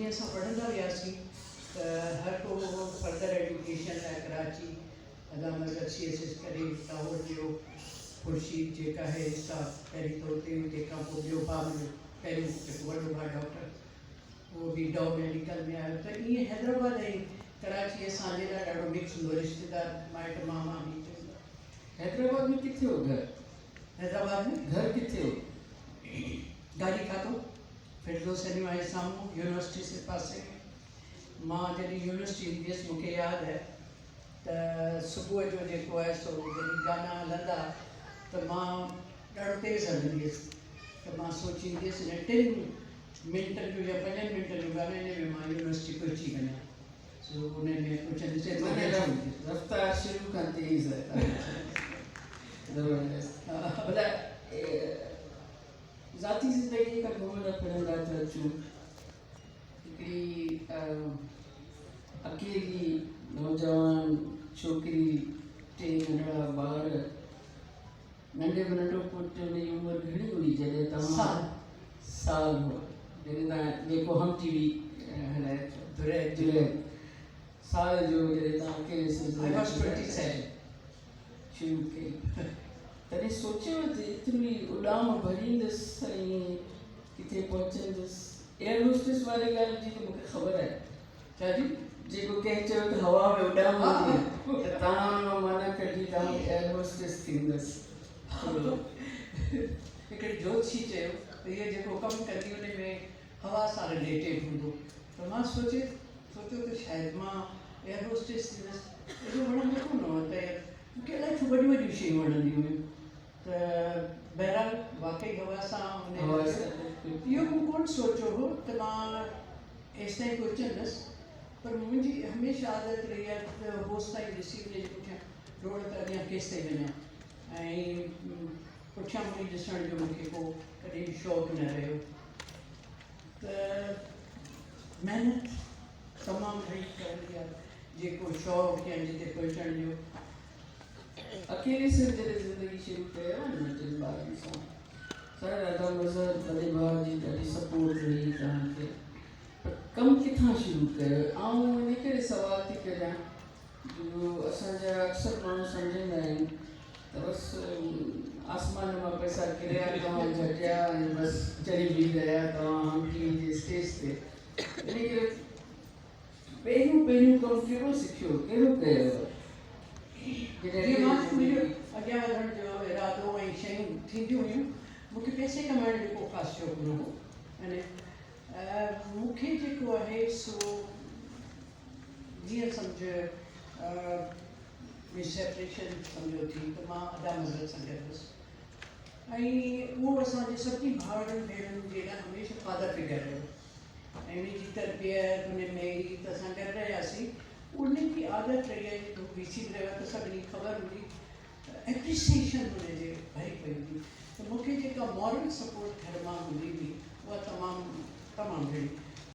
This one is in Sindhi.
جيئن اسان پڙهندا وياسين ته هر ڪو فردر ايڊيوڪيشن لاء ڪراچي، ادا مظهر سي ايس ايس ڪري لاهور ويو، خورشيد جيڪا آهي سا پهرين ته اتي هئي تنهن کان پوء ٻيو ڀاء منهنجو پهريون جيڪو وڏو ڀاء ڊاڪٽر اهو به ڊائو ميڊيڪل ۾ آيو ته ائين حيدرآباد ۽ ڪراچي اسان جي لاء ڏاڍو مڪس هوندو هو رشتيدار مائٽ ماما به اتي هوندا. حيدرآباد ۾ ڪٿي هو گهر؟ حيدرآباد ۾ گهر ڪٿي هو؟ گاڏي کاتو فردوس اينيو آهي سامهون يونيورسٽي سي پاسي ۾ مان جڏهن يونيورسٽي ايندي هيس مون کي ياد آهي ته صبح جو جيڪو آهي سو جڏهن گانا هلندا ته مان ڏاڍو تيز هلندي هيس ته مان سوچيندي هيس هن ٽن منٽن جو يا پنجن منٽن جو گانو ان ۾ مان يونيورسٽي پهچي وڃان سو ان ۾ پهچندي هيس ايترو تيز هوندي هيس. رفتار شروع کان تيز آهي زبردست ڀلا ذاتي زندگي کان گهمندا ڦرندا ٿا اچون هڪڙي اڪيلي نوجوان ڇوڪري ٽي ننڍڙا ٻار ننڍي ۾ ننڍو پٽ ان جي عمر گهڻي هئي جڏهن توهان سال هو جڏهن توهان جيڪو هم ٽي وي هلائي ٿو سال جو جڏهن توهان اڪيلي سلسلي شروع ڪئي تڏهن سوچيو ته ايتري اڏام ڀريندس ۽ ڪٿي پهچندس. ايئر هوسٽس واري ڳالهه جي ته مون کي خبر آهي. ڇا جي؟ جيڪو ڪنهن چيو ته هوا ۾ اڏامندي ته توهان ان مان معنيٰ ڪڍي ته آئون ايئر هوسٽس ٿيندس. هڪڙي جوتشي چيو ته هيء جيڪو ڪم ڪندي ان ۾ هوا سان رليٽيڊ هوندو ته مان سوچي سوچيو ته شايد مان ايئر هوسٽس ٿيندس. ايڏو وڻندو ڪونه هو ته مون کي الائي ڇو وڏيون وڏيون شيون وڻنديون هيون. ته بهرحال واقعي هوا سان ان اهو مون ڪونه سوچيو هو ته مان ايستائين پهچندس پر منهنجي هميشه عادت رهي آهي ته هوستائين ڏسي ان جي پٺيان ڊوڙ ته اڳيان ڪيستائين وڃان ۽ پٺيان مڙي ڏسڻ جو مون کي ڪو ڪڏهن به شوق نه رهيو ته محنت تمام گهڻي ڪرڻي آهي جيڪو شوق يا جتي پهچڻ جو اڪيلي سر جڏهن زندگي شروع ڪيو نه ٽن ٻارن سان سر ادا مظهر وڏي ڀاء جي ڏاڍي سپورٽ رهي توهان کي پر ڪم ڪٿان شروع ڪيو آئون ان ڪري سوال ٿي ڪريان جو اسان جا اڪثر ماڻهو سمجهندا آهن ته بس آسمان مان پئسا ڪريا توهان جهٽيا ۽ بس چڙهي بيهي رهيا توهان هم ٽي وي جي اسٽيج تي ان ڪري پهريون پهريون ڪم ڪهڙو سکيو، ڪهڙو ڪيو؟ جيئن مان منهنجو اڳيان وڌڻ جو ارادو ۽ شيون ٿينديون هيون، مون کي پئسي ڪمائڻ جو ڪو خاص شوق نه هو ۽ مون کي جيڪو آهي سو جيئن سمجهه منهنجي سيپريشن سمجهو ٿي ته مان ادا مظهر سان گڏ هيس ۽ اهو اسان جي سڀني ڀائرن ڀيڻن جي لاء هميشه فادر فگر رهيو. ۽ ان جي تربيت ان ۾ ئي ته اسان گڏ رهياسين. ان جي عادت رهي آهي جيڪو وي سي به رهيو آهي ته سڀني کي خبر هوندي ته ايپريسيئيشن هن جي ڀري پئي هوندي ته مون کي جيڪا مورل سپورٽ گهر مان هوندي هئي اها تمام تمام گهڻي.